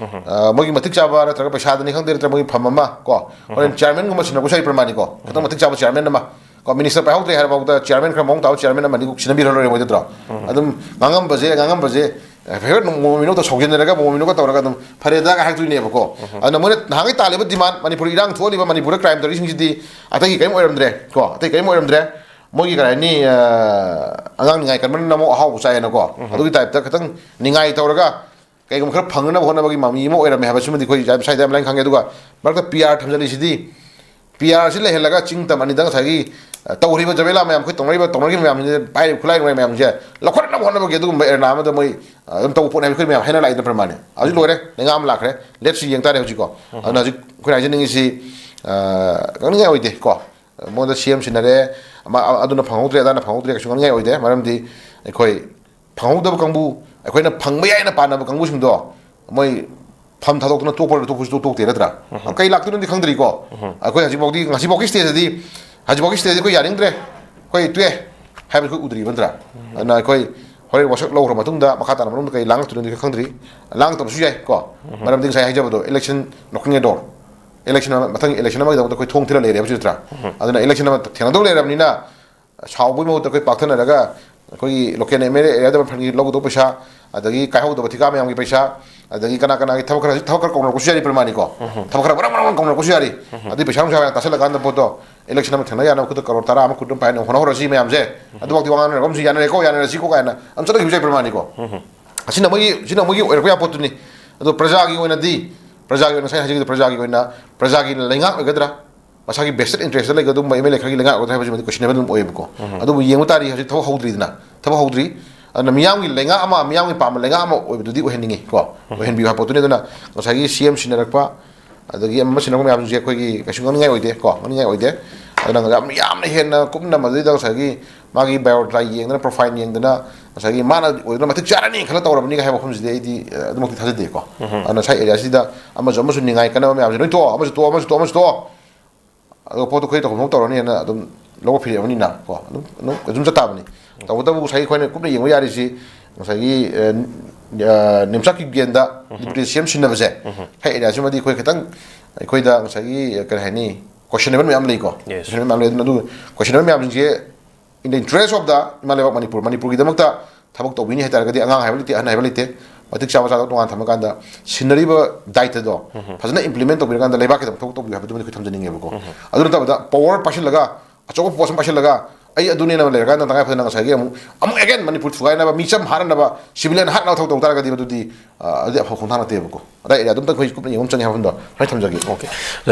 ꯑ, ꯃꯣꯏꯒꯤ ꯃꯇꯤꯛ ꯆꯥꯕ ꯅꯠꯇ꯭ꯔꯒ ꯄꯩꯁꯥꯗꯅꯤ ꯈꯪꯗꯦ, ꯅꯠꯇ꯭ꯔꯒ ꯃꯣꯏꯒꯤ ꯐꯝ ꯑꯃ ꯀꯣ, ꯍꯣꯔꯦꯟ ꯆꯤꯌꯥꯔꯃꯦꯟꯒꯨꯝꯕ ꯁꯤꯟꯅꯕꯁꯨ ꯌꯥꯏ ꯄ꯭ꯔꯃꯥꯅꯤꯀꯣ, ꯈꯤꯇꯪ ꯃꯇꯤꯛ ꯆꯥꯕ ꯆꯤꯌꯥꯔꯃꯦꯟ ꯑꯃ ꯀꯣ, ꯃꯤꯅꯤꯁꯇꯔ ꯄꯥꯏꯍꯧꯗ꯭ꯔꯦ ꯍꯥꯏꯔꯐꯥꯎꯗ ꯆꯤꯌꯥꯔꯃꯦꯟ ꯈꯔ ꯃꯑꯣꯡ ꯇꯥꯕ ꯆꯤꯌꯥꯔꯃꯦꯟ ꯑꯃꯅꯤ ꯀꯣꯛ ꯁꯤꯟꯅꯕꯤꯔ ꯂꯣꯏꯔꯦ ꯃꯣꯏꯗ ꯅꯠꯇ꯭ꯔꯣ? ꯑꯗꯨꯝ ꯉꯥꯡꯉꯝꯕꯁꯦ, ꯉꯥꯡꯉꯝꯕꯁꯦ, ꯍꯥꯏꯐꯦꯠ ꯃꯣꯃꯣ ꯃꯤꯅꯣꯛꯇ ꯁꯥꯎꯖꯤꯟꯅꯔꯒ, ꯃꯣꯃꯣ ꯃꯤꯅꯣꯛꯀ ꯇꯧꯔꯒ ꯑꯗꯨꯝ ꯐꯔꯦꯗꯒ ꯍꯥꯏꯔꯛꯇꯣꯏꯅꯦꯕꯀꯣ꯫ ꯑꯗꯨꯅ ꯃꯣꯏꯅ ꯅꯍꯥꯟꯒꯩ ꯇꯥꯜꯂꯤꯕ ꯗꯤꯃꯥꯟ, ꯃꯅꯤꯄꯨꯔꯗ ꯏꯔꯥꯡ ꯊꯣꯛꯍꯜꯂꯤꯕ, ꯃꯅꯤꯄꯨꯔꯗ ꯀ꯭ꯔꯥꯏꯝ ꯇꯧꯔꯤꯁꯤꯡꯁꯤꯗꯤ ꯑꯇꯩꯒꯤ ꯀꯔꯤꯝ ꯑꯣꯏꯔꯝꯗ꯭ꯔꯦ ꯀꯣ, ꯑꯇꯩ ꯀꯔꯤꯝ ꯑꯣꯏꯔꯝꯗ꯭ꯔꯦ꯫ ꯃꯣꯏꯒꯤ ꯀꯔꯤ ꯍꯥꯏꯅꯤ, ꯑ, ꯑꯉꯥꯡ ꯅꯤꯡꯉꯥꯏ ꯀꯟꯕꯅ ꯑꯃꯨꯛ ꯑꯍꯥꯎꯕ ꯆꯥꯏꯌꯦꯅꯀꯣ꯫ ꯑꯗꯨꯒꯤ ꯇꯥꯏꯞꯇ ꯈꯤꯇꯪ ꯅꯤꯡꯉꯥꯏ ꯇꯧꯔꯒ ꯀꯩꯒꯨꯝꯕ ꯈꯔ ꯐꯪꯅꯅꯕ ꯍꯣꯠꯅꯕꯒꯤ ꯃꯃꯤ ꯑꯃ ꯑꯣꯏꯔꯝꯃꯦ ꯍꯥꯏꯕꯁꯤꯃꯗꯤ ꯑꯩꯈꯣꯏ ꯉꯁꯥꯏꯗ ꯌꯥꯝ ꯂꯥꯏꯅ ꯈꯪꯉꯦ꯫ ꯑꯗꯨꯒ ꯃꯔꯛꯇ ꯄꯤ ꯑꯥꯔ ꯊꯝꯖꯤꯜꯂꯤꯁꯤꯗꯤ, ꯄꯤ ꯑꯥꯔꯁꯤ ꯂꯩꯍꯜꯂꯒ ꯆꯤꯡ ꯇꯝ ꯑꯅꯤꯗ ꯉꯁꯥꯏꯒꯤ, ꯑ, ꯇꯧꯔꯤꯕ ꯖꯕꯦꯂꯥ ꯃꯌꯥꯝ, ꯑꯩꯈꯣꯏ ꯇꯧꯅꯔꯤꯕ, ꯇꯧꯅꯔꯤꯕ ꯃꯌꯥꯝꯁꯤꯡꯁꯦ, ꯄꯥꯏꯔꯤꯕ ꯈꯨꯠꯂꯥꯏ ꯅꯨꯡꯂꯥꯏ ꯃꯌꯥꯝꯁꯦ ꯂꯧꯈꯠꯅꯕ ꯍꯣꯠꯅꯕꯒꯤ ꯑꯗꯨꯒꯨꯝꯕ ꯑꯦꯔꯦꯅꯥ ꯑꯃꯗ ꯃꯣꯏ, ꯑ, ꯑꯗꯨꯝ ꯇꯧꯕ ꯄꯣꯠꯅꯦ ꯍꯥꯏꯕ ꯑꯩꯈꯣꯏ ꯃꯌꯥꯝ ꯍꯥꯏꯅ ꯂꯥꯛꯏꯗꯅ ꯄ꯭ꯔꯃꯥꯅꯤ꯫ ꯍꯧꯖꯤꯛ ꯂꯣꯏꯔꯦ, ꯂꯩꯉꯥꯛ ꯑꯃ ꯂꯥꯛꯈ꯭ꯔꯦ, ꯂꯦꯞꯁꯤ ꯌꯦꯡ ꯇꯥꯔꯦ ꯍꯧꯖꯤꯛꯀꯣ꯫ ꯑꯗꯨꯅ ꯍꯧꯖꯤꯛ ꯑꯩꯈꯣꯏꯅ ꯍꯥꯏꯖꯅꯤꯡꯉꯤꯁꯤ, ꯑ, ꯉꯥꯡꯅꯤꯡꯉꯥꯏ ꯑꯣꯏꯗꯦ ꯀꯣ꯫ ꯃꯉꯣꯟꯗ ꯁꯤ ꯑꯦꯝ ꯁꯤꯟꯅꯔꯦ, ꯑꯃ, ꯑꯗꯨꯅ ꯐꯪꯍꯧꯗ꯭ꯔꯦ, ꯑꯗꯥꯅ ꯐꯪꯍꯧꯗ꯭ꯔꯦ, ꯀꯩꯁꯨ ꯉꯥꯡꯅꯤꯡꯉꯥꯏ ꯑꯣꯏꯗꯦ꯫ ꯃꯔꯝꯗꯤ ꯑꯩꯈꯣꯏ ꯐꯪꯍꯧꯗꯕ ꯀꯥꯡꯕꯨ, ꯑꯩꯈꯣꯏꯅ ꯐꯪꯕ ꯌꯥꯏꯅ ꯄꯥꯅꯕ ꯀꯥꯡꯕꯨꯁꯤꯡꯗꯣ ꯃꯣꯏ ꯐꯝ ꯊꯥꯗꯣꯛꯇꯅ ꯇꯣꯛꯄ ꯇꯣꯛꯄꯁꯨ ꯇꯣꯛꯇꯦ ꯅꯠꯇ꯭ꯔꯥ? ꯀꯩ ꯂꯥꯛꯇꯣꯏꯅꯣꯗꯤ ꯈꯪꯗ꯭ꯔꯤꯀꯣ꯫ ꯑꯩꯈꯣꯏ ꯍꯧꯖꯤꯛꯐꯥꯎꯗꯤ, ꯉꯁꯤꯐꯥꯎꯒꯤ ꯁ꯭ꯇꯦꯖꯇꯗꯤ, ꯍꯧꯖꯤꯛꯐꯥꯎꯒꯤ ꯁ꯭ꯇꯦꯖꯇꯗꯤ ꯑꯩꯈꯣꯏ ꯌꯥꯅꯤꯡꯗ꯭ꯔꯦ, ꯑꯩꯈꯣꯏ ꯇꯣꯛꯑꯦ ꯍꯥꯏꯕꯁꯨ ꯑꯩꯈꯣꯏ ꯎꯗ꯭ꯔꯤꯕ ꯅꯠꯇ꯭ꯔꯥ? ꯑꯗꯨꯅ ꯑꯩꯈꯣꯏ ꯍꯣꯔꯦꯟ ꯋꯥꯁꯛ ꯂꯧꯈ꯭ꯔ ꯃꯇꯨꯡꯗ, ꯃꯈꯥ ꯇꯥꯅ ꯃꯅꯨꯡꯗ ꯀꯩ ꯂꯥꯡꯂꯛꯇꯣꯏꯅꯣꯗꯤ ꯈꯪꯗ꯭ꯔꯤ, ꯂꯥꯡꯂꯛꯇꯕꯁꯨ ꯌꯥꯏ ꯀꯣ꯫ ꯃꯔꯝꯗꯤ ꯉꯁꯥꯏ ꯍꯥꯏꯖꯕꯗꯣ, election knocking a door, election ꯑꯃ, ꯃꯊꯪꯒꯤ election ꯑꯃꯒꯤꯗꯃꯛꯇ ꯑꯩꯈꯣꯏ ꯊꯣꯡ ꯊꯤꯜꯂ ꯂꯩꯔꯦꯕ ꯍꯧꯖꯤꯛ ꯅꯠꯇ꯭ꯔꯥ? ꯑꯗꯨꯅ election ꯑꯃ ꯊꯦꯡꯅꯗꯧ ꯂꯩꯔꯕꯅꯤꯅ, ꯁꯥꯎꯕꯒꯤ ꯃꯍꯨꯠꯇ ꯑꯩꯈꯣꯏ ꯄꯥꯛꯊꯅꯔꯒ, ꯑꯩꯈꯣꯏꯒꯤ local M L A area development fund ꯀꯤ ꯂꯧꯒꯗꯧꯕ ꯄꯩꯁꯥ, ꯑꯗꯒꯤ ꯀꯥꯏꯍꯧꯗꯕ ꯊꯤꯀꯥ ꯃꯌꯥꯝꯒꯤ ꯄꯩꯁꯥ, ꯑꯗꯒꯤ ꯀꯅꯥ ꯀꯅꯥꯒꯤ ꯊꯕꯛ ꯈꯔ, ꯊꯕꯛ ꯈꯔ ꯀꯧꯅꯔꯛꯄꯁꯨ ꯌꯥꯔꯤ ꯄ꯭ꯔꯃꯥꯅꯤꯀꯣ꯫ ꯊꯕꯛ ꯈꯔ ꯕꯔꯝ ꯕꯔꯝ ꯀꯧꯅꯔꯛꯄꯁꯨ ꯌꯥꯔꯤ꯫ ꯑꯗꯨꯏ ꯄꯩꯁꯥ ꯅꯨꯡꯁꯥ ꯃꯌꯥꯝ ꯇꯥꯁꯜꯂꯀꯥꯟꯗ ꯄꯣꯠꯇꯣ election ꯑꯃ ꯊꯦꯡꯅ ꯌꯥꯅꯕ ꯈꯨꯠꯇ ꯀꯔꯣꯔ ꯇꯔꯥ ꯑꯃ ꯀꯨꯟ ꯑꯃ ꯄꯥꯏꯅ ꯍꯣꯠꯅꯍꯧꯔꯁꯤ ꯃꯌꯥꯝꯁꯦ꯫ ꯑꯗꯨꯐꯥꯎꯗꯤ ꯋꯥ ꯉꯥꯡꯅꯔꯒ ꯑꯃꯁꯨ ꯌꯥꯅꯔꯦꯀꯣ, ꯌꯥꯅꯔꯁꯤꯀꯣ ꯀꯥꯏꯅ ꯑꯃ ꯆꯠꯅꯈꯤꯕꯁꯨ ꯌꯥꯏ ꯄ꯭ꯔꯃꯥꯅꯤꯀꯣ꯫ ꯑꯁꯤꯅ ꯃꯣꯏꯒꯤ, ꯁꯤꯅ ꯃꯣꯏꯒꯤ ꯑꯣꯏꯔꯛꯄ ꯌꯥꯕ ꯄꯣꯠꯇꯨꯅꯤ꯫ ꯑꯗꯣ ꯄ꯭ꯔꯖꯥꯒꯤ ꯑꯣꯏꯅꯗꯤ, ꯄ꯭ꯔꯖꯥꯒꯤ ꯑꯣꯏꯅ ꯉꯁꯥꯏ ꯍꯥꯏꯖꯈꯤꯕꯗꯣ, ꯄ꯭ꯔꯖꯥꯒꯤ ꯑꯣꯏꯅ, ꯄ꯭ꯔꯖꯥꯒꯤ ꯂꯩꯉꯥꯛ ꯑꯣꯏꯒꯗ꯭ꯔꯥ, ꯃꯁꯥꯒꯤ vested interest ꯂꯩꯒꯗꯕ M L A ꯈꯔꯒꯤ ꯂꯩꯉꯥꯛ ꯑꯣꯏꯒꯗ꯭ꯔꯥ ꯍꯥꯏꯕꯁꯤꯃꯗꯤ questionable ꯑꯗꯨꯝ ꯑꯣꯏꯌꯦꯕꯀꯣ꯫ ꯑꯗꯨꯕꯨ ꯌꯦꯡꯕ ꯇꯥꯔꯤ, ꯍꯧꯖꯤꯛ ꯊꯕꯛ ꯍꯧꯗ꯭ꯔꯤꯗꯅ, ꯊꯕꯛ ꯍꯧꯗ꯭ꯔꯤ꯫ ꯑꯗꯨꯅ ꯃꯤꯌꯥꯝꯒꯤ ꯂꯩꯉꯥꯛ ꯑꯃ, ꯃꯤꯌꯥꯝꯒꯤ ꯄꯥꯝꯕ ꯂꯩꯉꯥꯛ ꯑꯃ ꯑꯣꯏꯕꯗꯨꯗꯤ ꯑꯣꯏꯍꯟꯅꯤꯡꯉꯤ ꯀꯣ, ꯑꯣꯏꯍꯟꯕꯤꯌꯨ ꯍꯥꯏꯕ ꯄꯣꯠꯇꯨꯅꯤ꯫ ꯑꯗꯨꯅ ꯉꯁꯥꯏꯒꯤ C M ꯁꯤꯟꯅꯔꯛꯄ, ꯑꯗꯒꯤ ꯑꯃ ꯁꯤꯟꯅꯔꯛꯄ ꯃꯌꯥꯝꯁꯤꯡꯁꯦ ꯑꯩꯈꯣꯏꯒꯤ ꯀꯩꯁꯨ ꯉꯥꯡꯅꯤꯡꯉꯥꯏ ꯑꯣꯏꯗꯦ ꯀꯣ, ꯉꯥꯡꯅꯤꯡꯉꯥꯏ ꯑꯣꯏꯗꯦ꯫ ꯑꯗꯨꯅ ꯌꯥꯝ, ꯌꯥꯝꯅ ꯍꯦꯟꯅ ꯀꯨꯞꯅ ꯃꯗꯨꯗꯩꯗ ꯉꯁꯥꯏꯒꯤ ꯃꯥꯒꯤ biodata ꯌꯦꯡꯗꯅ, profile ꯌꯦꯡꯗꯅ, ꯉꯁꯥꯏꯒꯤ ꯃꯥꯅ ꯑꯣꯏꯗꯅ ꯃꯇꯤꯛ ꯆꯥꯔꯅꯤ ꯈꯜꯂ ꯇꯧꯔꯕꯅꯤꯒ ꯍꯥꯏꯕ ꯋꯥꯐꯝꯁꯤꯗꯤ ꯑꯩꯗꯤ, ꯑ, ꯑꯗꯨꯃꯛꯇꯤ ꯊꯥꯖꯗꯦꯀꯣ꯫ ꯑꯗꯨꯅ ꯉꯁꯥꯏ areaꯁꯤꯗ ꯑꯃꯁꯨ ꯑꯃꯁꯨ ꯅꯤꯡꯉꯥꯏ ꯀꯟꯅꯕ ꯃꯌꯥꯝꯁꯦ ꯂꯣꯏ ꯇꯣꯛꯑꯣ, ꯑꯃꯁꯨ ꯇꯣꯛꯑꯣ, ꯑꯃꯁꯨ ꯇꯣꯛꯑꯣ, ꯑꯃꯁꯨ ꯇꯣꯛꯑꯣ꯫ ꯑꯗꯣ ꯄꯣꯠꯇꯣ ꯑꯩꯈꯣꯏ ꯇꯧꯐꯝ ꯊꯣꯛ ꯇꯧꯔꯅꯤꯅ ꯑꯗꯨꯝ ꯂꯧꯕ ꯐꯤꯔꯦꯞ ꯑꯃꯅꯤꯅ ꯀꯣ, ꯑꯗꯨꯝ, ꯑꯗꯨꯝ, ꯑꯗꯨꯝ ꯆꯠ ꯇꯥꯕꯅꯤ꯫ ꯇꯧꯕꯇꯕꯨ ꯉꯁꯥꯏꯒꯤ ꯑꯩꯈꯣꯏꯅ ꯀꯨꯞꯅ ꯌꯦꯡꯕ ꯌꯥꯔꯤꯁꯤ ꯉꯁꯥꯏꯒꯤ, ꯑ, ꯑ, ꯅꯤꯝꯆꯥꯛꯀꯤ ꯒꯦꯟꯗ deputy C M ꯁꯤꯟꯅꯕꯁꯦ, ꯍꯥꯏ areaꯁꯤꯃꯗꯤ ꯑꯩꯈꯣꯏ ꯈꯤꯇꯪ ꯑꯩꯈꯣꯏꯗ ꯉꯁꯥꯏꯒꯤ, ꯑ, ꯀꯔꯤ ꯍꯥꯏꯅꯤ, questionable ꯃꯌꯥꯝ ꯂꯩꯀꯣ꯫ Yes. Questionable ꯃꯌꯥꯝ ꯂꯩ꯫ ꯑꯗꯨꯅ ꯑꯗꯨ questionable ꯃꯌꯥꯝꯁꯤꯡꯁꯦ in the interest of the ꯏꯃꯥ ꯂꯩꯕꯥꯛ ꯃꯅꯤꯄꯨꯔ, ꯃꯅꯤꯄꯨꯔꯒꯤꯗꯃꯛꯇ ꯊꯕꯛ ꯇꯧꯕꯤꯅꯤ ꯍꯥꯏꯇꯥꯔꯒꯗꯤ, ꯑꯉꯥꯡ ꯍꯥꯏꯕ ꯂꯩꯇꯦ, ꯑꯍꯟ ꯍꯥꯏꯕ ꯂꯩꯇꯦ, ꯃꯇꯤꯛ ꯆꯥꯕ ꯆꯥꯗꯕ ꯇꯣꯉꯥꯟ ꯊꯝꯃꯀꯥꯟꯗ, ꯁꯤꯟꯅꯔꯤꯕ ꯗꯥꯏꯇꯗꯣ ꯐꯖꯅ implement ꯇꯧꯕꯤꯔꯀꯥꯟꯗ ꯂꯩꯕꯥꯛꯀꯤꯗꯃꯛ ꯊꯕꯛ ꯇꯧꯕꯤꯌꯨ ꯍꯥꯏꯕꯗꯨꯃꯗꯤ ꯑꯩꯈꯣꯏ ꯊꯝꯖꯅꯤꯡꯉꯦꯕꯀꯣ꯫ ꯑꯗꯨ ꯅꯠꯇꯕꯗ power ꯄꯥꯏꯁꯤꯜꯂꯒ, ꯑꯆꯧꯕ post ꯑꯃ ꯄꯥꯏꯁꯤꯜꯂꯒ, ꯑꯩ ꯑꯗꯨꯅꯦꯅ ꯂꯩꯔꯀꯥꯟꯗ ꯇꯉꯥꯏ ꯐꯗꯅ ꯉꯁꯥꯏꯒꯤ ꯑꯃꯨꯛ, ꯑꯃꯨꯛ again ꯃꯅꯤꯄꯨꯔ ꯊꯨꯒꯥꯏꯅꯕ, ꯃꯤꯆꯝ ꯍꯥꯠꯅꯅꯕ, civilian ꯍꯥꯠꯅꯕ ꯊꯕꯛ ꯇꯧ ꯇꯥꯔꯒꯗꯤ ꯃꯗꯨꯗꯤ, ꯑ, ꯑꯗꯨꯗꯤ ꯑꯐꯕ ꯈꯣꯡꯊꯥꯡ ꯅꯠꯇꯦꯕꯀꯣ꯫ ꯑꯗꯥꯏ area ꯑꯗꯨꯝꯇꯪ ꯑꯩꯈꯣꯏ ꯀꯨꯞꯅ ꯌꯦꯡꯕ ꯑꯃ ꯆꯪꯉꯦ ꯍꯥꯏꯕ ꯋꯥꯐꯝꯗꯣ ꯁꯨꯃꯥꯏꯅ ꯊꯝꯖꯒꯦ꯫ Okay꯫